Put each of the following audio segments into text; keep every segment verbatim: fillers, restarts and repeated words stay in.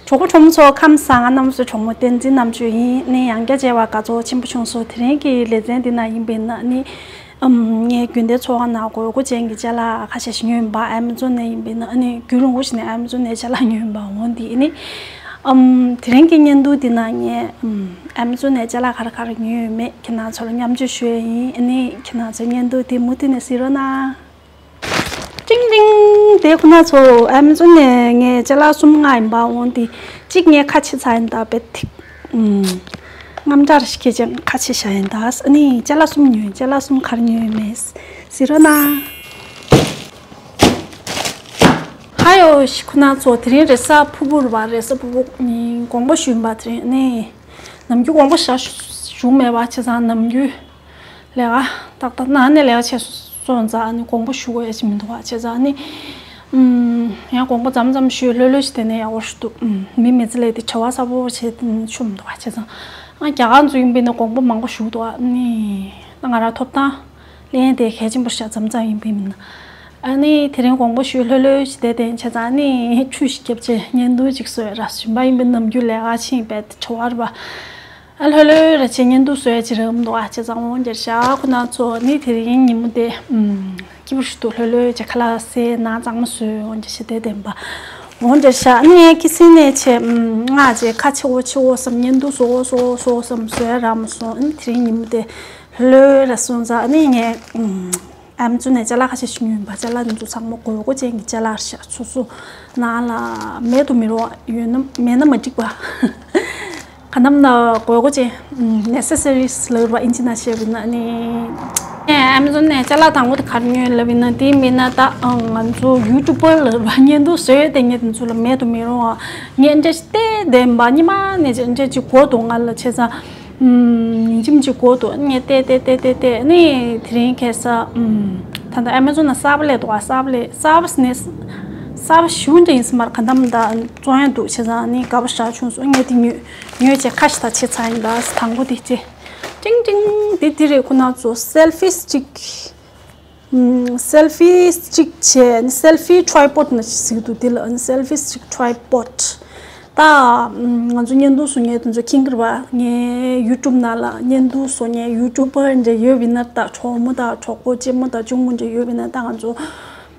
གྲོགས་པོ་གྲོགས་མོ་ཚོ་ཁམས་བཟང་། ང་རྣམ་ཚོའི་གྲོགས་མོ་བསྟན་འཛིན་རྣམ་དཔྱོད་ཡིན། ནི་ཡང་བསྐྱར་མཇལ་བར་དགའ་ཚོར་ཆེན་པོ་བྱུང་སོང་། དེ་རིང་གི་ལེ་ཚན་འདི་ན་ཡིན་པས་ན་ནི། ཨམ། ངའི་དགོན་སྡེ་ཚོ་བ་ན་དགོས་མཁོ་ཅན་གྱི་ཅ་ལག་ཁ་ཤས་ཤིག་ཉོས་ཡིན་པ། ཨེ་མ་ཛོན་ནས་ཡིན་པས་ན་ནི་རྒྱུན་རིང་པོ་ཞིག་ནས་ཨེ་མ་ཛོན་ནས་ཅ་ལག་ཉོས་ཡིན་པ། འོ་འདི་ནི། ཨམ། དེ་རིང་གི་བརྙན་ཐུང་འདི་ན་ངས། ཨམ། ཨེ་མ་ཛོན་ནས་ཅ་ལག་ག་རེ་ག་རེ་ཉོས་ཡོད་མེད་ཁྱེད་རང་ཚོར་མཉམ་སྤྱོད་ཞུ་ཡས་ཡིན། ཨ་ནི་ཁྱེད་རང་ཚོས་བརྙན་ཐུང་འདི་མུ་མཐུད་ནས་གཟིགས་རོགས་གནང་། ཀྲིང་ཀྲིང་། དེ་ཁོ་ན་ཚོ་ཨེ་མ་ཛོན་ནས་ངས་ཅ་ལག་གསུམ་མངགས་ཡིན་པ། འོ་འདི་གཅིག་ངས་ཁ་ཕྱེ་ཚར་ཡིན་ད། དཔེ་ཐིག་ཨུམ། རྔམ་སྐྲག་ཞིག་སྐྱེས་ཅིང་ཁ་ཕྱེ་བཞག་ཡིན་ད། ཨ་ནི་ཅ་ལག་གསུམ་ཉོས། ཅ་ལག་གསུམ་ག་རེ་ཉོས་ཡོད་མེད་གཟིགས་རོགས་གནང་། ཧ་ཡོ་ཤི། ཁོ་ན་ཚོ་དེ་རིང་རེས་གཟའ་ཕུར་བུ་རེད་པ། རེས་གཟའ་ཕུར་བུ་ནི་དགོངས་པ་ཞུས་ཡིན་པ། དེ་རིང་ནི་ནམ་རྒྱུན་དགོངས་པ་བཞག་བཞུགས་མེད་པ། བྱས་ཙང་ནམ་རྒྱུན་ལས་ཀ་ཏག་ཏག་ནང་ནས་ལས་ཀ་བྱས་སོང་ཙང་ནི་དགོངས་པ་ཞུ་དགོས་ཡ་ཅིག་མི་འདུག་པ། བྱས་ཙང་ནི། ཨུམ། ཡང་དགོངས་པ་མཚམས་མཚམས་ཞུས། ལྷོད་ལྷོད་ཞིག་བསྡད་ན་ཡག་པོ་ཞིག་འདུག་ཨུམ། མི་མི་ཚེ་ལས་དེ་བྲེལ་བ་ཚ་པོ་བྱེད་ཆོག་མི་འདུག་པ། བྱས་ཙང་ཨ་རྒྱ་གར་ཚོ་ཡིན་པས་ན་དགོངས་པ་མང་པོ་ཞུ་འདུག་ཨ་ནི་ད་ང་རང་ཐོབ་ཐང་ལེན་དེ་གལ་ཆེན་པོ་ཞིག་མཚམས་མཚམས་ཡིན་པས་མིན་ན། ཨ་ནི་དེ་རིང་དགོངས་པ་ཞུས་ལྷོད་ལྷོད་ཞིག་བསྡད་དེ། བྱས་ཙང་ཨ་ནི་ཆུ་ཞིག་བརྒྱབ་བྱས་བརྙན་ཐུང་ཅིག་བཟོས། ར་གཞན་པ་ཡིན་པས་ནམ་རྒྱུན་ལས་ཀ་ཕྱིན་པས་བྲེལ་བ་རེད་པ། ཨ་ལྷོད་ལྷོད་ར་བྱས་བརྙན་ཐུང་བཟོ་ཡ་ཅིག་རག་མི་འདུག་ཨ། བྱས་ཙང་འོ་འདིར་བཞག་ཁོ་ན་ཚོ་ནི་དེ་རིང་ཉིན་མོ་དེ་ཨུམ་སྐྱིད་པོ་ཞིག་འདུག་ལྷོད་ལྷོད་བྱས་ཁ་ལག་བཟས། ནང་གཙང་མ་བཟོས། འོ་འདི་བྱས་བསྡད་བསྡད་པ། འོ་འདིར་བཞག་ནི་ངས་ཁྱི་སེང་ནས་བྱས་ཨུམ་མངགས་བྱས་ཁ་ཕྱེ་འོ་ཕྱེ་འོ་བསམ། བརྙན་ཐུང་བཟོ་འོ་བཟོ་འོ་བཟོ་འོ་བསམ། བཟོ་ཡ་རག་མ་སོང་། ཨ་ནི་དེ་རིང་ཉིན་མོ་དེ་ལྷོད་ལྷོད་ར་སོང་ཙང་ཨ་ནི་ངས་ཨུམ། ཨེ་མ་ཛོན་ནས་ཅ་ལག་ཁ་ཤས་ཤིག་ཉོས་ཡིན་པ། ཅ་ལག་འདི་ཚོ་ཚང་མ་དགོས་མཁོ་ཅན་གྱི་ཅ་ལག་རེད་ཤག་སོ་སོ་ནང་ལ་མེད་དུ་མི་རུང་བ་ཡོད་ན་མེད་ན་མ་འགྲིག་པ། གང་ལྟར་ན་དགོས་མཁོ་ཅན། ཨུམ། ནེ་སེ་སི་རིས་ལབ་པ་ཨིན་ཇི་ནང་བཤད་པ་ཡིན་ན་ནི། ངས་ཨེ་མ་ཛོན་ནས་ཅ་ལག་དང་པོ་དེ་ག་རེ་ཉོས་ལབ་ཡིན་ན། དེ་མིན་ན་ད་ཨང་ང་ཚོ་ཡུ་ཊུབ་པར་ལབ་པ་བརྙན་ཐུང་བཟོས་དེ་ངས་དེ་ཚོ་ལ་མེད་དུ་མི་རུང་བ། ངས་འདྲ་ཞིག་བལྟས་བསྡད་པ། ཉི་མ་ནས་འདྲ་ཞིག་དགོས་འདུག་ང་ལ། བྱས་ཙང་ཉིན་རྒྱུན་གཅིག་དགོས་འདུག་ངས་བལྟས་བལྟས་བལྟས་བལྟས་བལྟས་ནི་དེ་རིང་ཁ་སང་ཨམ། ད་ལྟ་ཨེ་མ་ཛོན་ན་གསར་པ་སླེབས་འདུག་ཨ། གསར་པ་སླེབས། གསར་པ་ནི་གསར་པ་ཞེ་པོ་འདྲ་ཡིན་ས་མ་རེད། གང་ལྟར་ད་བཙོང་ཡ་འདུག་བྱས་ཙང་ནི་དགའ་པོ་ཞེ་དྲག་བྱུང་སོང་། ངས་དེ་ཉོས་ཉོས་བྱས་ཁ་ཕྱེ་ད་ཕྱེ་ཚར་ཡིན་ད། དང་པོ་དེ་ཅི། ཀྲིང་ཀྲིང་། དེ་དེ་རེད། ཁོ་ན་ཚོ་སེལ་ཕི་སི་ཊིག་ཨུམ། སེལ་ཕི་སི་ཊིག་བྱས་ནི་སེལ་ཕི་ཊི་རའི་པོཌ་ནང་བཞིན་ཟེར་གྱི་འདུག་དེ་ལ་ཨ་ནི་སེལ་ཕི་སི་ཊིག་ཊི་རའི་པོཌ། ད་ཨུམ་ང་ཚོ་བརྙན་ཐུང་བཟོ་མཁན་དེ་ཚོ་མཁྱེན་གྱི་རེད་པ། ངའི་ཡུ་ཊུབ་ནང་ལ་བརྙན་ཐུང་བཟོ་མཁན་ཡུ་ཊུབ་པར་འདྲ་ཡོད་པ་ཡིན་ན། ད་གྲོགས་མོ་དང་གྲོགས་པོ་གཅེན་མོ་དང་གཅུང་མོ་འདྲ་ཡོད་པ་ཡིན་ན། ད་ང་ཚོ་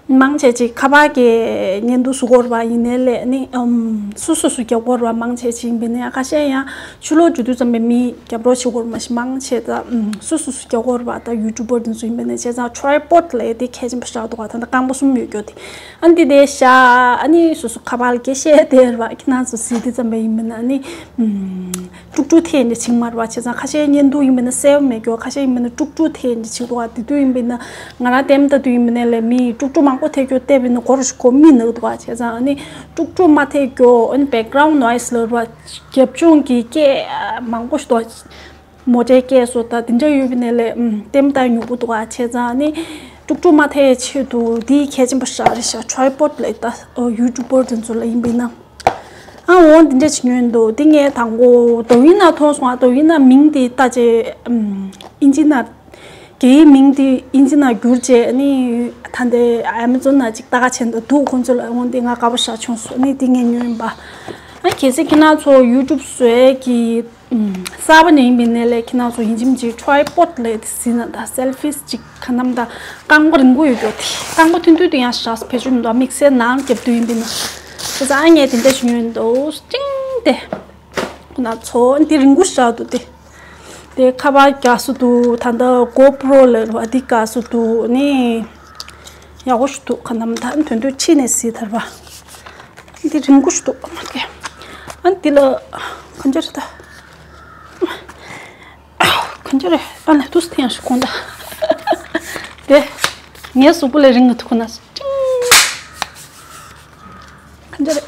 མང་ཆེ་ཅིག་ཁ་པར་གྱི་བརྙན་ཐུང་བཟོ་གི་ཡོད་རེད་པ། ཡིན་ནའི་ལས་ནི་ཨུམ་སོ་སོ་སོ་རྒྱབ་ཀྱི་ཡོད་རེད་པ། མང་ཆེ་ཅིག་ཡིན་པ་ཡིན་ན། ཡང་ཁ་ཤས་ཡང་ཕྱི་ལོགས་འགྲོ་དུས་ཙམ་པའི་མི་རྒྱབ་རོགས་བྱེད་ཀྱི་ཡོད་རེད་པ། མ་གཞི་མང་ཆེ་ད་ཨུམ་སོ་སོ་སོ་རྒྱབ་ཀྱི་ཡོད་རེད་པ། ད་ཡུ་ཊུབ་པར་དེ་ཚོ་ཡིན་པ་ཡིན་ན། བྱས་ཙང་ཊི་རའི་པོཌ་ལབ་ཡ་དེ་གལ་ཆེན་པོ་ཞེ་དྲག་འདུག་ག་ད་ལྟ་རྐང་པ་གསུམ་ཡོད་རྒྱུ་དེ། ཨ་ནི་དེ་བཞག་ཨ་ནི་སོ་སོ་ཁ་པར་ལ་སྐད་བཤད་དེ་རེད་པ། ཁྱེད་རང་ཚོ་གཟིགས་དུས་ཙམ་པ་ཡིན་པ་ཡིན་ན་ནི་ཨུམ། དཀྲུག་དཀྲུག་ཐེབས་ནས་བྱེད་ཀྱི་མ་རེད་པ། བྱས་ཙང་ཁ་ཤས་བརྙན་ཐུང་ཡིན་པ་ཡིན་ན་གསལ་པོ་མེད་རྒྱུ། ཁ་ཤས་ཡིན་པ་ཡིན་ན་དཀྲུག་དཀྲུག་ཐེབས་ནས་བྱེད་ཀྱི་འདུག་ག་དེ་དུས་ཡིན་པ་ཡིན་ན་ང་རང་ལྟད་མོ་ལྟ་དུས་ཡིན་པ་ཡིན་ན་ལས་མི་དཀྲུག་དཀྲུག་མང་པོ་ཐེབས་རྒྱུ་བལྟས་པ་ཡིན་ན་མགོ་རུ་ཞིག་གོ་མི་ནུག་འདུག་ག་བྱས་ཙང་ཨ་ནི་དཀྲུག་དཀྲུག་མ་ཐེབས་རྒྱུ། ཨ་ནི་བེག་གྷ་རའུན་ཌི་ནོའི་སི་ལབ་པ་རྒྱབ་ལྗོངས་ཀྱི་སྐད་མང་པོ་ཞིག་འདུག་མོ་ཊའི་སྐད་སོགས་ད་དེ་འདྲ་ཡོད་པ་ཡིན་ན་ལས་ཨུམ་ལྟད་མོ་ལྟ་ཡ་སྙོག་པོ་འདུག་ག་བྱས་ཙང་ཨ་ནི་དཀྲུག་དཀྲུག་མ་ཐེབས་ཆེད་དུ་འདི་གལ་ཆེན་པོ་ཞེ་དྲག་རེད་ཤག་ཊི་རའི་པོཌ་ལབ་ཡ་ད་ཡུ་ཊུབ་པར་དེ་ཚོ་ལ་ཡིན་པ་ཡིན་ན། ཨ་འོ་འདི་འདྲ་ཅིག་ཉོས་འདུག་འདི་ངས་དང་པོ་དོ་ཡིན་ན་མཐོང་སོང་། ཨ་དོ་ཡིན་ན་མིང་དེ་ལྟ་བྱས་ཨམ་ཨིན་ཇི་ནང་རྒྱའི་མིང་དེ་ཨིན་ཇི་ནང་བསྒྱུར་བྱས་ནི་ད་ལྟའི་ཨེ་མ་ཛོན་ནང་ཅིག་ལྟ་ག་བྱས་འདུག་འདུག་ཁོང་ཚོ་ལ། འོ་འདི་ང་དགའ་པོ་ཞེ་དྲག་བྱུང་སོང་། ནི་འདི་ངས་ཉོས་ཡིན་པ། ཨ་གལ་སྲིད་ཁྱེད་རང་ཚོ་ཡུ་ཊུབ་བཟོ་ཡས་ཀྱི་ཨམ་གསར་པ་ནས་ཡིན་པ་ཡིན་ན་ལས་ཁྱེད་རང་ཚོ་ཡིན་གཅིག་མིན་གཅིག་ཊི་རའི་པོཌ་ལབ་ཡ་དེ་གཟིགས་ན། ད་སེལ་ཕིས་ཅིག་གང་ལྟར་ད་རྐང་པ་རིང་པོ་ཡོད་རྒྱུ་དེ། རྐང་པ་ཐུང་ཐུང་དེ་ཡང་ཞེ་དྲག་བེད་སྤྱོད་མི་འདུག་དམིགས་བསལ་ནང་རྒྱབ་དུས་ཡིན་པ་ཡིན་ན། བྱས་ཙང་ཨ་ངས་དེ་འདྲ་ཞིག་ཉོས་འདུག་ཀྲིང་ཏེ། ཁོ་ན་ཚོ་འདི་རིང་པོ་ཞེ་དྲག་འདུག་སྟེ། དེ་ཁ་པར་རྒྱག་སྲོལ་འདུག་ད་ལྟ་གོ་པྲོ་ལབ་རེད་པ། འདི་རྒྱག་སྲོལ་འདུག་ནི་ཡག་པོ་ཞིག་འདུག་གང་ལྟར་ད་དོན་དུ་ཕྱི་ནས་གཟིགས་ཐར་པ། འདི་རིང་པོ་ཞིག་འདུག་མ་གི། ཨ་འདི་ལ་གང་ཅི་རེད་ད། གང་ཅི་རེད། ཨ་ལས་དུས་ཐེངས་ཤིག་གོང་ད། དེ་ངའི་གཟུགས་པོ་ལས་རིང་གི་འདུག་ཁོ་ན། ཀྲིང་། གང་ཅི་རེད།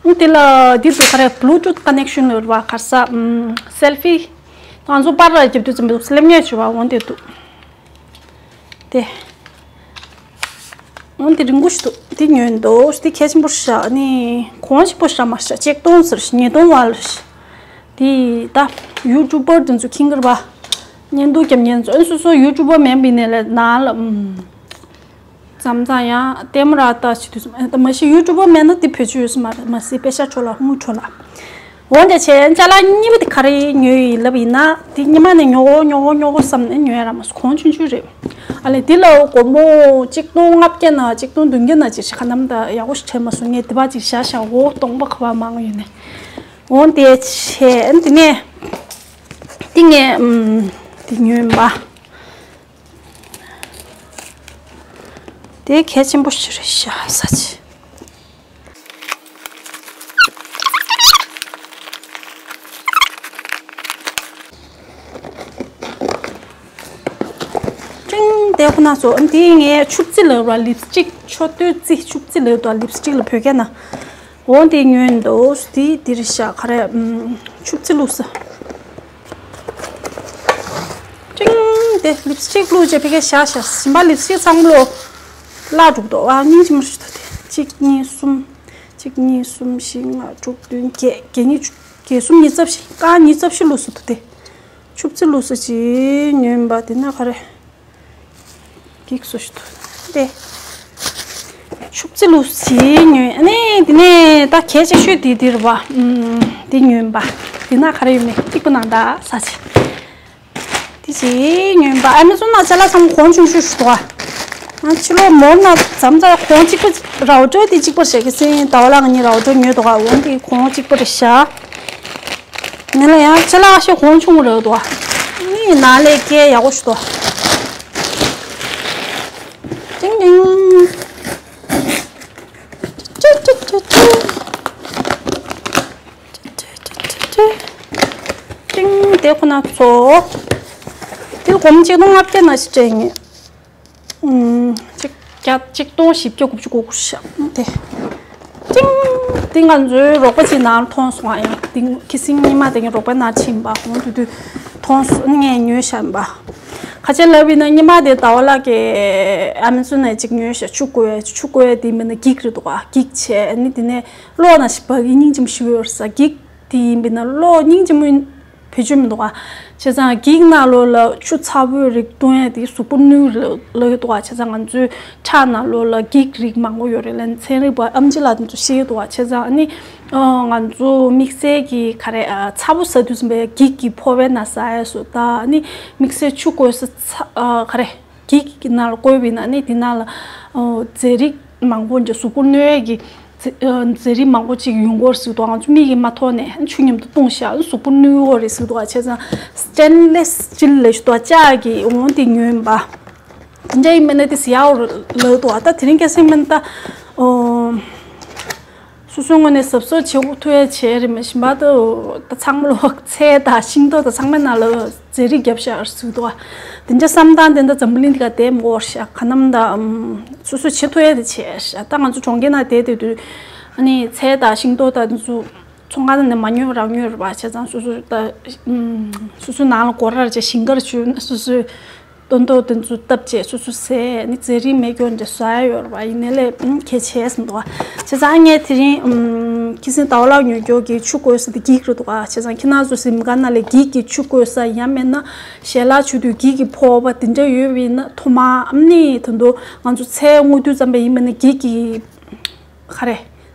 ཨ། འདི་ལ་འདི་འདུག་ག་རེ། Bluetooth connection ཡོད་པ། ག་རེ་ཟ། ཨམ། སེལ་ཕི། ང་ཚོ་པར་རྒྱབ་དུས་ཙམ་པ་འདུག་སླེབས་ཉེས་བྱུང་བ་འོ་འདི་འདུག་དེ། འོ་འདི་རིང་པོ་ཞིག་འདུག་འདི་ཉོས་འདུག་འདི་གལ་ཆེན་པོ་ཞིག་ནི་གོང་ཆེན་པོ་ཞིག་མ་ཞིག་ཆིག་སྟོང་ཟེར་ཞིག་ཉིས་སྟོང་བ་ལ་ཞིག་འདི་ད་ཡུ་ཊུབ་པར་དེ་ཚོ་མཁྱེན་གྱི་རེད་པ། བརྙན་ཐུང་རྒྱབ་མཁན་ཚོ། ཨ་སོ་སོ་ཡུ་ཊུབ་པར་མིན་པ་ཡིན་ན་ལས་ནང་ལ་ཨམ། མཚམས་མཚམས་ཡང་ལྟད་མོ་ར་ལྟ་བྱེད་དུས་སུ་མ་གཞི་ཡུ་ཊུབ་པ་མེད་ན་དེ་བེད་སྤྱོད་ཡོད་ས་མ་རེད། མ་གཞི་པེ་ཤ་འཕྲོ་ལ་དངུལ་འཕྲོ་ལ། འོན་ཏེ་བྱས་ཅ་ལག་གཉིས་པ་དེ་ག་རེ་ཉོས་ཡིན་ལབ་ཡིན་ན་དེ་སྔོན་མ་ནས་ཉོ་གོ་ཉོ་གོ་ཉོ་གོ་བསམ་ནས་ཉོས་ཡ་ར་མ་སོང་། གོང་ཆུང་ཆུང་རེད། ཨ་ལས་དེ་ལ་སྒོར་མོ་གཅིག་སྟོང་ལྔ་བརྒྱ་ན་གཅིག་སྟོང་བདུན་བརྒྱ་ན་ཅིག་ཤ་ཁ་ནམ་ད་ཡག་པོ་ཞིག་དྲན་མ་སོང་། ངས་དེ་བ་ཅིག་བཞག་བཞག་འོ་སྟོང་པ་ག་བ་མང་ཡོད་ནས། འོན་ཏེ་བྱས་དེ་ནས་དེ་ངས་ཨམ་དེ་ཉོས་ཡིན་པ། དེ་གལ་ཆེན་པོ་ཞིག་རེད་ཤག་ས་ཆེ། ཀྲིང་། དེ་ཁོ་ན་ཚོ་འདི་ངས་ཆུ་བརྩི་ལབ་ར། ལིབ་སི་ཊིག་ཆོ་སྟོད་རྩི་ཆུ་བརྩི་ལབ་དང་། ལིབ་སི་ཊིག་ལ་བོད་སྐད་ན། འོ་འདི་ཉོས་འདུག་འདི་འདིར་བཞག་ག་རེ། ཨམ། ཆུ་བརྩི་བླུགས་ས། ཀྲིང་། དེ་ལིབ་སི་ཊིག་བླུགས་རྗེས་ཕ་གིར་བཞག་བཞག་གཞན་པ་ལིབ་སི་ཊིག་ཚང་མ་བླུགས། བརླག་འགྲོ་གི་འདུག་ཨ་སྙིང་རྗེ་མོ་ཞིག་འདུག་དེ་གཅིག་གཉིས་གསུམ། གཅིག་གཉིས་གསུམ་བཞི་ལྔ་དྲུག་བདུན་བརྒྱད། བརྒྱད་གཉིས་བཅུ། བརྒྱད་གསུམ་ཉི་ཤུ་རྩ་བཞི། རྐང་ཉི་ཤུ་རྩ་བཞི་བླུགས་ས་འདུག་དེ། ཆུ་བརྩི་བླུགས་ས་ཅིག་ཉོས་པ་དེ་ན་ག་རེ། འགྱིག་བཟོ་ཞིག་འདུག་སྟེ། ཆུ་བརྩི་བླུགས་ས་ཅིག་ཉོས། ཨ་ནི་དེ་ནས་ད་གལ་ཆེ་ཤོས་དེ་འདི་རེད་པ། ཨུམ། དེ་ཉོས་པ། དེ་ན་ག་རེ་ཡོད་མེད་གཅིག་པུ་ནང་ད་ས་ཆེ། དེ་ཅིག་ཉོས་པ། ཨ་མེ་ཛོན་ནང་ཅ་ལག་ཚང་མ་གོང་ཆུང་ཤོས་ཤིག་འདུག་ཨ། ང་ཕྱི་ལོགས་མོལ་ནང་མཚམས་མཚམས་གོང་གཅིག་པ། རའུ་ཊར་དེ་གཅིག་པ་རེད། ཁ་སང་ཟླ་བ་ལྷག་གཉིས་རའུ་ཊར་ཉོས་འདུག་ཨ། འོ་དེ་གོང་གཅིག་པ་རེད་ཤག་ནི་ལ་ཡང་ཅ་ལག་ཤོ་གོང་ཆུང་རེད་འདུག་ཨ། ནི་ནང་ལས་སྐྱེལ་ཡག་པོ་ཞིག་འདུག་ཏིང་ཏིང་། ཅི་ཅི་ཅི་ཅི། ཏིང་། དེ་ཁོ་ན་ཚོ། དེ་སྒོར་མོ་གཅིག་སྟོང་ལྔ་བརྒྱ་ན་ཞིག་སྤྲད་ངེས། ཨུམ། གཅིག་བརྒྱ། གཅིག་སྟོང་བཞི་བརྒྱ་དགུ་བཅུ་གོ་དགུ་ཤག་དེ། ཏིང་། དེ་ང་ཚོའི་རོགས་པ་ཅིག་ནང་ལ་མཐོང་སོང་ཨ། ཡང་དེ་ཁ་སང་ཉི་མ་དེ་ངའི་རོགས་པའི་ནང་ཕྱིན་པ། ཁོང་དུས་དུས་མཐོང་སོང་། ངས་ཉོས་བཞག་པ། ཁ་ཆེ་ལབ་ཡིན་ན་ཉི་མ་དེ་ཟླ་བ་ལྷག་གིས་ཨ་མེ་ཛོན་ནས་ཅིག་ཉོས་ཤག་ཆུ་བསྐོལ། ཆུ་བསྐོལ་དེ་མིན་ན་འགྱིག་རེད་འདུག་ཨ། འགྱིག་བྱས་ནི་དེ་ནས་གློག་ནང་ཞིག་འབར་གི་སྙིང་རྗེ་མོ་ཞིག་ཡོད་རེད་ས། འགྱིག་དེ་ཡིན་པས་ན་གློག་སྙིང་རྗེ་མོ་བེད་སྤྱོད་མི་འདུག་ཨ། བྱས་ཙང་འགྱིག་ནང་ལོགས་ལ་ཆུ་ཚ་པོའི་རིགས་བཏུང་ཡས་དེ་གཟུགས་པོ་གནོད་ལ་ལ་གི་འདུག་ཨ། བྱས་ཙང་ང་ཚོའི་ཁྲག་ནང་ལོགས་ལ་འགྱིག་རིགས་མང་པོ་ཡོད་རེད་ལབ་ནས་ཚན་རིག་པ་ཨེམ་ཆི་ལགས་དེ་ཚོ་བཤད་ཀྱི་འདུག་ཨ། བྱས་ཙང་ཨ་ནི་ཨ་ང་ཚོ་དམིགས་བསལ་གྱི་ག་རེ། ཨ་ཚ་པོ་ཟ་དུས་ཙམ་པའི་འགྱིག་གི་ཕོར་པའི་ནང་ཟ་ཡས་སུ་ད། ཨ་ནི་དམིགས་བསལ་ཆུ་བསྐོལ་ས་ཚ། ཨ་ག་རེ། འགྱིག་གི་ནང་ལ་བསྐོལ་བ་ཡིན་ན་ནི་དེ་ནང་ལ་ཨོ་རྫས་རིགས་མང་པོ་འདྲ། གཟུགས་པོ་གནོད་ཡས་ཀྱི་རྫས་ཨ་རྫས་རིགས་མང་པོ་ཅིག་ཡོང་གི་ཡོད་རེད་ཟེར་འདུག་ང་ཚོ་མིག་གིས་མ་མཐོང་ནས་ཆུ་མཉམ་དུ་བཏུང་བཞག་གཟུགས་པོ་གནོད་ཡོད་རེད་ཟེར་འདུག་ཨ། བྱས་ཙང་སི་ཊེན་ལེ་སི་སི་ཊིལ་ལབ་ཞིག་འདུག་ཨ། ལྕགས་ཀྱི་འོ་དེ་ཉོས་ཡིན་པ། དེ་འདྲ་ཡིན་པ་ན་དེ་ཟེར་ཡག་ལབ་འདུག་ཨ། ད་དེ་རིང་ཁ་སང་མིན་ད་ཨོ། སོ་སོའི་ངོས་ནས་གཟབ་གཟབ་བྱེད་དགོས་ཐུག་ཡས་བྱས་རེད། མ་གཞི་མ་ད་ད་ཚང་མ་ལོ་ཚལ་དང་ཤིང་ཏོག་དང་ཚང་མའི་ནང་ལ་རྫས་རིགས་བརྒྱབ་བཞག་ཟེར་འདུག་ཨ། དེ་འདྲ་བསམ་སྟངས་དེ་འདྲ་འཛམ་བུ་གླིང་འདི་ག་བསྡད་མི་དགོས་ཤག་ག་ནམ་ད་ཨམ་སོ་སོས་བྱེད་ཐུབ་ཡས་དེ་བྱས་ཤག་ད་ང་ཚོ་གྲོང་ཁྱེར་ནང་བསྡད་བསྡད་དུས་ཨ་ནི་ཚལ་དང་ཤིང་ཏོག་དང་དེ་ཚོ་ཚོང་ཁང་ནང་ནས་མ་ཉོས་པ་རང་ཉོས་རེད་པ། བྱས་ཙང་སོ་སོ་ད་ཨམ་སོ་སོའི་ནང་ལ་སྒོ་ར་རེ་བྱས་ཞིང་ཁར་བཅུག་ན་སོ་སོའི་སྟོན་ཐོག་དེ་ཚོ་བཏབ་བྱས་སོ་སོ་ཟས་ནི་རྫས་རིགས་མེད་སྐྱོན་འདྲ་བཟོ་ཡ་ཡོད་རེད་པ། ཡིན་ནའི་ལས་ཨུམ་གལ་ཆེ་ཟིན་འདུག་ཨ། བྱས་ཙང་ངས་དེ་རིང་ཨུམ་ཁ་སང་ཟླ་བ་ལྷག་ཉོ་རྒྱུ་གི་ཆུ་བསྐོལ་ས་དེ་འགྱིག་རེད་འདུག་ཨ། བྱས་ཙང་ཁྱེད་རང་ཚོ་གཟིམ་ཁང་ནང་ལ་འགྱིག་གི་ཆུ་བསྐོལ་ས་ཡང་མེད་ན་ཞལ་ལག་མཆོད་དུས་འགྱིག་གི་ཕོར་པ་དེ་འདྲ་ཡོད་པ་ཡིན་ན་ཐོག་མ་ཨམ་ནི་ད་དུང་ང་ཚོ་ཚལ་བརྔོ་དུས་ཙམ་པ་ཡིན་པ་ན་འགྱིག་གི་ག་རེ།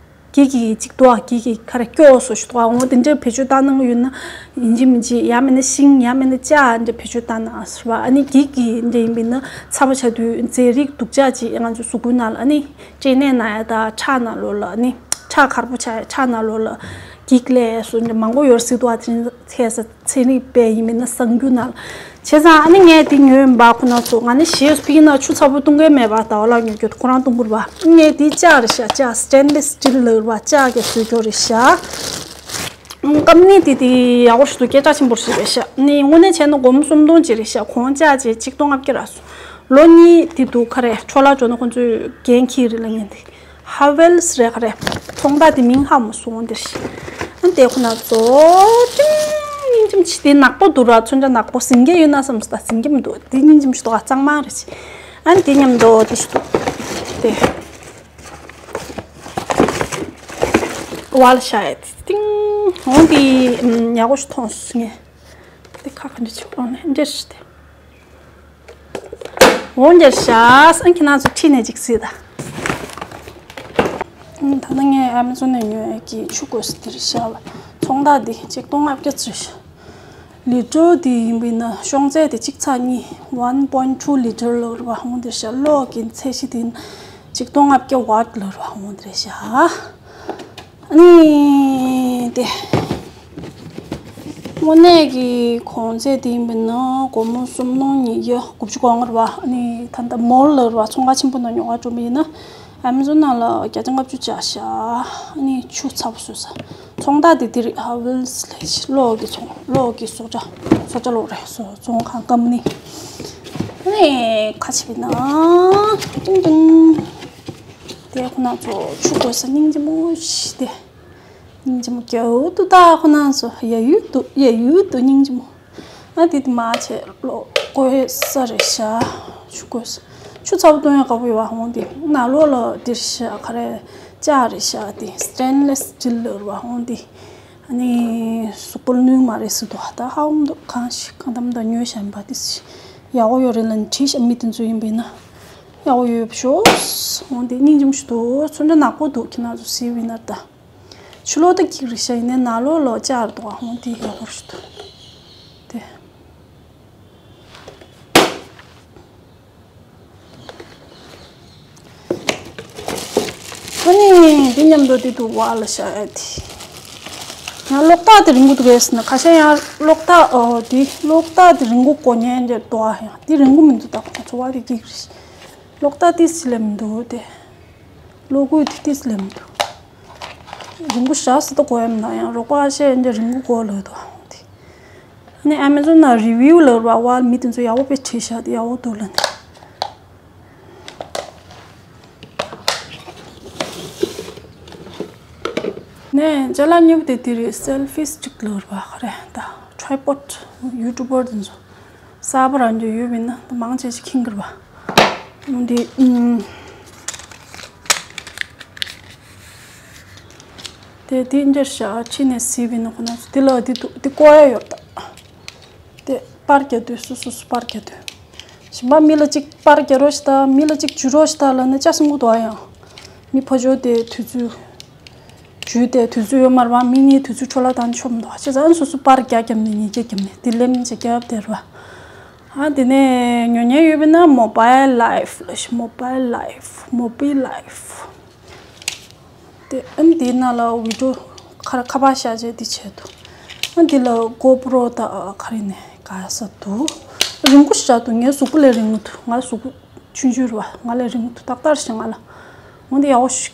འགྱིག་གི་ཅིག་འདུག་ཨ། འགྱིག་གི་ག་རེ་སྐྱོ་བོ་བཟོ་ཞིག་འདུག་ཨ། འོ་དེ་འདྲའི་བེད་སྤྱོད་བཏང་གནང་གི་ཡོད་ན་ཡིན་གཅིག་མིན་གཅིག་ཡང་མིན་ན་ཤིང་ཡང་མིན་ན་ལྕགས་འདྲ་བེད་སྤྱོད་བཏང་གནང་ཟེར་བ། ཨ་ནི་འགྱིག་གི་འདྲ་ཡིན་པས་ན་ཚ་པོ་ཆགས་དུས་རྫས་རིགས་སྡུག་ཅག་ཅིག་ང་ཚོ་གཟུགས་པོའི་ནང་ལ་ཨ་ནི་སྐྲན་ནད་ན་ཡ་དང་ཁྲག་ནང་ལོགས་ལ་ཨ་ནི་ཁྲག་འཁར་པོ་ཆགས་ཡ་ཁྲག་ནང་ལོགས་ལ་འགྱིག་ལས་སུ་འདྲ་མང་པོ་ཡོད་སྲིད་འདུག་ཨ། དེ་རིང་ཁ་སང་ཚན་རིག་པས་ཡིན་མིན་ན་གསར་འགྱུར་ནང་། བྱས་ཙང་ཨ་ནི་ངས་དེ་ཉོས་ཡིན་པ་ཁོ་ན་ཚོ། ང་ནི་གཞས་སུ་ཕིག་ན་ཆུ་ཚ་པོ་བཏུང་མཁན་མེད་པ། ཟླ་བ་ལྷག་ཉོ་རྒྱུ་ཁོ་རང་བཏུང་དགོས་རེད་པ། ངས་དེ་ལྕགས་རེད་ཤག་ལྕགས་སི་ཊེན་ལེ་སི་སི་ཊིལ་ལབ་རེད་པ། ལྕགས་ཀྱི་བཟོས་རྒྱུ་རེད་ཤག་ཨང་། ཀམ་ནི་དེ་དེ་ཡག་པོ་ཞིག་འདུག་སྐད་གྲགས་ཆེན་པོ་ཞིག་རེད་ཤག་ནི་དངོས་གནས་བྱས་ན་སྒོར་མོ་སུམ་སྟོང་ཅིག་རེད་ཤག་གོང་ལྕགས་ཅིག་ཆིག་སྟོང་ལྔ་བརྒྱ་རག་སོང་། ལོ་གཉིས་དེ་འདུག་ག་རེ་འཕྲོ་བརླག་འགྲོ་ན་ཁོང་ཚོས་འགན་འཁྱེར་རེད་ལབ་མཁན་དེ། ཧ་ཝེལ་སི་རེད་ག་རེ། ཚོང་རྟགས་དེ་མིང་ཧ་མ་སོང་འདིར། ཨ་དེ་ཁོ་ན་ཚོ། ཏིང་། སྙིང་རྗེ་མོ་ཆེ། དེ་ནག་པོ་འདུག་ར། མཚོན་ཆ་ནག་པོ་ཟིན་གྱི་ཡོད་ན་བསམ་སོང་། ད་ཟིན་གྱི་མི་འདུག་དེ་སྙིང་རྗེ་མོ་ཞིག་འདུག་ག་གཙང་མ་རེད་ཆེ། ཨ་དེ་མཉམ་དུ་དེ་ཞིག་འདུག་དེ་བལ་ཤ་ཡ་དེ་ཏིང་། འོང་དེ་ཡག་པོ་ཞིག་མཐོང་སོང་ངས། དེ་ཁ་ག་འདྲ་ཅིག་སྤོང་ནས་འདིར་དེ། འོང་རྒྱལ་ཤ་སང་ཁྱེད་རང་ཚོ་ཁྲིད་ནས་ཅིག་སྲིད་ད། ད་ནི་ངས་ཨ་མེ་ཟོན་ནས་ཉོས་ཀྱི་ཆུ་གོས་སུ་དེར་བཞག་པ། ཚོང་རྟགས་འདི་ཆིག་སྟོང་ལྔ་བརྒྱ་ཚུད་ཤག་ལི་ཊར་འདི་ཡིན་པས་ན་ཤོང་ཚད་དེ་གཅིག་ཚེག་གཉིས། one point two liter ལབ་རེད་པ། འོང་དེར་བཞག་གློག་གི་ཚད་གཞི་དེ་ཆིག་སྟོང་ལྔ་བརྒྱ་ཝཊ་ལབ་རེད་པ། འོང་དེར་བཞག་ཨ་ནི་དེ། དངོས་གནས་ཀྱི་གོང་ཚད་དེ་ཡིན་པས་ན་སྒོར་མོ་སུམ་སྟོང་ཉིས་བརྒྱ་དགུ་བཅུ་གོ་ལྔ་རེད་པ། ཨ་ནི་ད་ལྟ་མོལ་ལབ་རེད་པ། ཚོང་ཁང་ཆེན་པོ་ནང་ཉོ་ག་འགྲོ་མི་ཡིན་ན་ཨ་མེ་ཟོན་ནང་ལ་བརྒྱ་ཆ་ལྔ་བཅུ་བཅག་ཤག་ཨ་ནི་ཆུ་ཚ་པོ་བཟོས་ས། ཚོང་རྟགས་དེ་དེ་རེད། ཧ་ཝེལ་སི་ལས་གློག་གི་ཚོང་། གློག་གི་བཟོ་གྲྭ། བཟོ་གྲྭ་ལབ་རེད། བཟོ་ཚོང་ཁང་ཀམ་པ་ནི། ཨ་ནི་ཁ་ཕྱེ་བས་ན་ཏིང་ཏིང་། དེ་ཁོ་ན་ཚོ་ཆུ་གོས་ས་སྙིང་རྗེ་མོ་ཞིག་དེ། སྙིང་རྗེ་མོ་རྒྱའུ་ཏུ་ད་ཁོ་ན་ཚོ་ཡ་ཡུ་ཏུ་ཡ་ཡུ་ཏུ་སྙིང་རྗེ་མོ། ཨ་དེ་དེ་མ་ཆེ་ལོ་གོས་ས་རེད་ཤག་ཆུ་གོས་ས། ཆུ་ཚ་པོ་བཏུང་ཡ་དགའ་པོ་ཡོད་པ། འོང་དེ་ནང་ལོགས་ལ་དེར་ཤག་ག་རེ་ལྕགས་རེད་ཤག་དེ་སི་ཊེན་ལེ་སི་སི་ཊིལ་ལབ་རེད་པ། འོང་དེ་ཨ་ནི་གཟུགས་པོ་ལ་གནོད་མ་རེད་ཟེར་འདུག་ད་ཧ་འོང་འདུག་གང་ཞིག་གང་ལྟར་མི་འདུག་ཉོས་བཞག་པ་དེ་ཡག་པོ་ཡོད་རེད་ལབ་ནས་བྲིས་ཤག་མི་དེ་ཚོ་ཡིན་པས་ན་ཡག་པོ་ཡོད་པ་ཤོག་འོང་དེ་སྙིང་རྗེ་མོ་ཞིག་འདུག་ཚོན་ཁྲ་ནག་པོ་འདུག་ཁྱེད་རང་ཚོ་གཟིགས་པ་ཡིན་ན་ད། ཕྱི་ལོགས་ད་འགྱིག་རེད་ཤག་ཡིན་ནའི་ནང་ལོགས་ལ་ལྕགས་རེད་འདུག་ཨ་འོང་དེ་ཡག་པོ་རེད་འདུག་དེ། ཨ་ནི་འདི་མཉམ་དུ་འདི་འདུག་པ་ལ་ཤག་ཨ་དེ། ཡང་གློག་ཐག་དེ་རིང་པོ་འདུག་གས་ཟེར་ན་ཁ་ཤས་ཡང་གློག་ཐག་ཨོ་དེ་གློག་ཐག་དེ་རིང་པོ་གོ་ཉན་འདྲ་འདུག་ཨ་ཡང་དེ་རིང་པོ་མི་འདུག་ད་ཁོ་ཚོ་བ་དེ་འགྱིག་རེད། གློག་ཐག་དེ་སི་ལེ་མི་འདུག་དེ། གློག་སྐུད་དེ་ཏིས་ལེ་མི་འདུག་རིང་པོ་ཞག་སི་ཏོ་གོ་ཡ་མི་འདུག་ཡང་རོགས་པ་ཤེས་ཡིན་གྱི་རིང་པོ་གོ་ལོས་དོ། དེ་ནས་ཨ་མེ་ཟོན་ན་རི་བིའུ་ལབ་ར་བ་མི་དེ་ཚོ་ཡག་པོ་དཔེ་བྲིས་ཤག་དེ་ཡག་པོ་འདུག་ལ་ནི། ནས་ཅ་ལག་གཉིས་པོ་དེ་དེ་རེད། སེལ་ཕིས་གཅིག་ལབ་ར་བ་ཁ་རེ་ད་ཁྲའི་པོ་ཌི་ཡུ་ཊུབ་པར་དེ་ཚོ། གསར་པ་རང་ཅིག་ཡོད་པས་ན་ད་མང་ཆེ་ཞིག་ཁེངས་ཀྱི་རེད་པ། འདི་ཨུམ། དེ་དེ་འདྲ་ཞག་ཕྱི་ནས་གཟིགས་པས་ན་ཁོ་ན་ཚོ་དེ་ལ་དེ་འདུག་དེ་བཀོག་ཡ་ཡོད་ད། དེ་པར་རྒྱག་དུས་སོ་སོ་སོ་པར་རྒྱག་དུས། གཞན་པ་མི་ལ་གཅིག་པར་རྒྱག་རོགས་ཞིག་ད། མི་ལ་གཅིག་འཇུ་རོགས་ཞིག་ད་ལབ་ན་ཅག་སེ་ངུ་འདུག་ཨ་ཡང་། མི་ཕོ་ཅོ་དེ་དུས་ཚོད། ཇུས་ཏེ་དུས་ཚོད་ཡོད་མ་རེད་པ། མི་གཉིས་དུས་ཚོད་འཕྲོ་བརླག་བཏང་ཆོག་མི་འདུག་བྱས་ཙང་སོ་སོ་པར་རྒྱག་རྒྱབ་ནས་ཉིས་བརྒྱ་རྒྱབ་ནས་དེ་ལེམ་བྱེད་རྒྱབ་དེ་རེད་པ། ཨ་དེ་ནས་ཉོ་མཁན་ཡོད་པས་ན་མོ་བྷའིལ་ལའིཕ་ལ་ཤི་མོ་བྷའིལ་ལའིཕ་མོ་བྷའིལ་ལའིཕ། དེ་ཨ་ནི་དེའི་ནང་ལ་བི་ཌིའོ་ཁ་ཁ་པར་བཞག་བྱས་དེ་བྱས་འདུག་ཨ་དེ་ལ་གོ་པྲོ་དང་ག་རེ་ནས་ག་ས་འདུག་རིང་པོ་ཞིག་འདུག་ངའི་གཟུགས་པོ་ལས་རིང་པོ་འདུག་ང་གཟུགས་པོ་ཆུང་ཆུང་རེད་པ། ང་ལས་རིང་པོ་འདུག་ཏག་ཏག་ཞིག་ང་ལ་འོན་ཏེ་ཡག་པོ་ཞིག་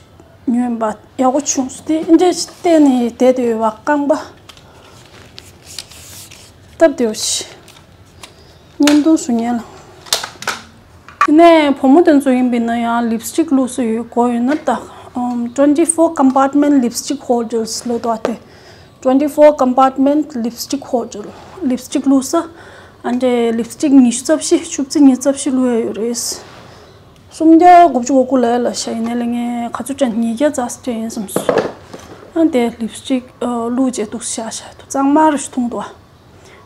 ཉོས་པ་ཡག་པོ་བྱུང་སོང་། དེ་འདྲ་ཞིག་བལྟས་ནས་བསྡད་དེ་ཡོད་པ་རྐང་པ་སྟབས་བདེ་པོ་ཞིག་བརྙན་ཐུང་བཟོ་མཁན་ལ། དེ་ནས་བུ་མོ་དེ་ཚོ་ཡིན་པས་ན་ཡང་ལིབ་སི་ཊིག་བླུགས་ས་ཡོད་དགོས་ཡོད་ན་ད། ཨམ། twenty four compartment lipstick holders ལབ་འདུག་ཨ་དེ། twenty four compartment lipstick holder ལིབ་སི་ཊིག་བླུགས་ས། ཨ་འདྲས་ལིབ་སི་ཊིག་ཉི་ཤུ་རྩ་བཞི་ཆུ་ཚོད་ཉི་ཤུ་རྩ་བཞི་བླུགས་ཡ་ཡོད་རེད། སུམ་བརྒྱ་དགུ་བཅུ་གོ་དགུ་ལབ་ཡ་ལ་ཤ་ཡིན་ནའི་ལ་ངས་ག་ཚོད་སྤྲད། ཉིས་བརྒྱ་རྩ་གཅིག་སྤྲད་ཡིན་བསམ་སོང་། ཨ་དེ་ལིབ་སི་ཊིག་ཨ། བླུགས་བྱས་འདུག་ཤ་ཤ་འདུག་གཙང་མ་རུ་ཞིག་འཐུང་འདུག་ཨ།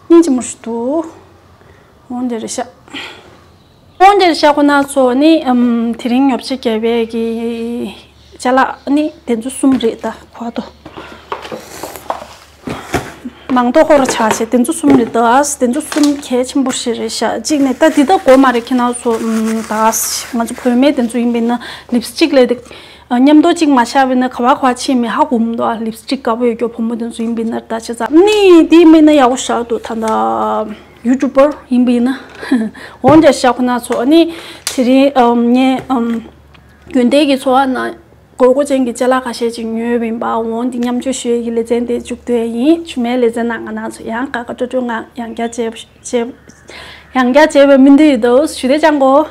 སྙིང་རྗེ་མོ་ཞིག་འདུག་འོང་དེ་རེད་ཤག་འོང་དེ་རེད་ཤག་ཁོ་ན་ཚོ་ནི་ཨམ། དེ་རིང་ཉོ་ཆ་རྒྱག་པའི་གི་ཅ་ལག་ནི་དེ་ཚོ་གསུམ་རེད་ད་གོ་ཏོ། མང་ཏོག་ཧོར་ཆགས་བྱས་དེ་ཚོ་གསུམ་རེད་ད། དེ་ཚོ་གསུམ་གལ་ཆེན་པོ་ཞིག་རེད་ཤག་གཅིག་ནས་ད་འདི་ད་དགོས་མ་རེད། ཁྱེད་རང་ཚོ་ཨམ། ད་ང་ཚོ་བུད་མེད་དེ་ཚོ་ཡིན་པས་ན་ལིབ་སི་ཊིག་ལས་དེ། མཉམ་དུ་གཅིག་མ་བཞག་པས་ན་ག་བ་ག་བ་ཕྱིན་མིན་ཧ་གོ་མི་འདུག་ཨ། ལིབ་སི་ཊིག་དགའ་པོ་ཡོད་རྒྱུ་བུ་མོ་དེ་ཚོ་ཡིན་པས་ན་ད་བྱས་ཙང་ནི་དེ་མིན་ན་ཡག་པོ་ཞིག་འདུག་ད་ད་ཡུ་ཊུབ་པར་ཡིན་པས་ན། འོན་ཀྱང་ཞག་ཁོ་ན་ཚོ་ནི་དེ་རིང་ངས་རྒྱུན་ལྡན་གྱི་འཚོ་བ་ནང་དགོས་མཁོ་ཅན་གྱི་ཅ་ལག་ཁ་ཤས་ཅིག་ཉོས་པ་ཡིན་པ། འོན་ཏེ་མཉམ་སྤྱོད་ཞུ་ཡས་ཀྱི་ལེ་ཚན་དེ་མཇུག་བསྡུ་ཡས་ཡིན། ཞུ་མའི་ལེ་ཚན་ནང་ང་རང་ཚོ་ཡང་དགའ་དགའ་སྤྲོ་སྤྲོ་ངང་ཡང་བསྐྱར་མཇལ་ཡང་བསྐྱར་མཇལ་བའི་སྨོན་འདུན་ཡོད་དོ། ཞུ་དེ་ཅང་གོ།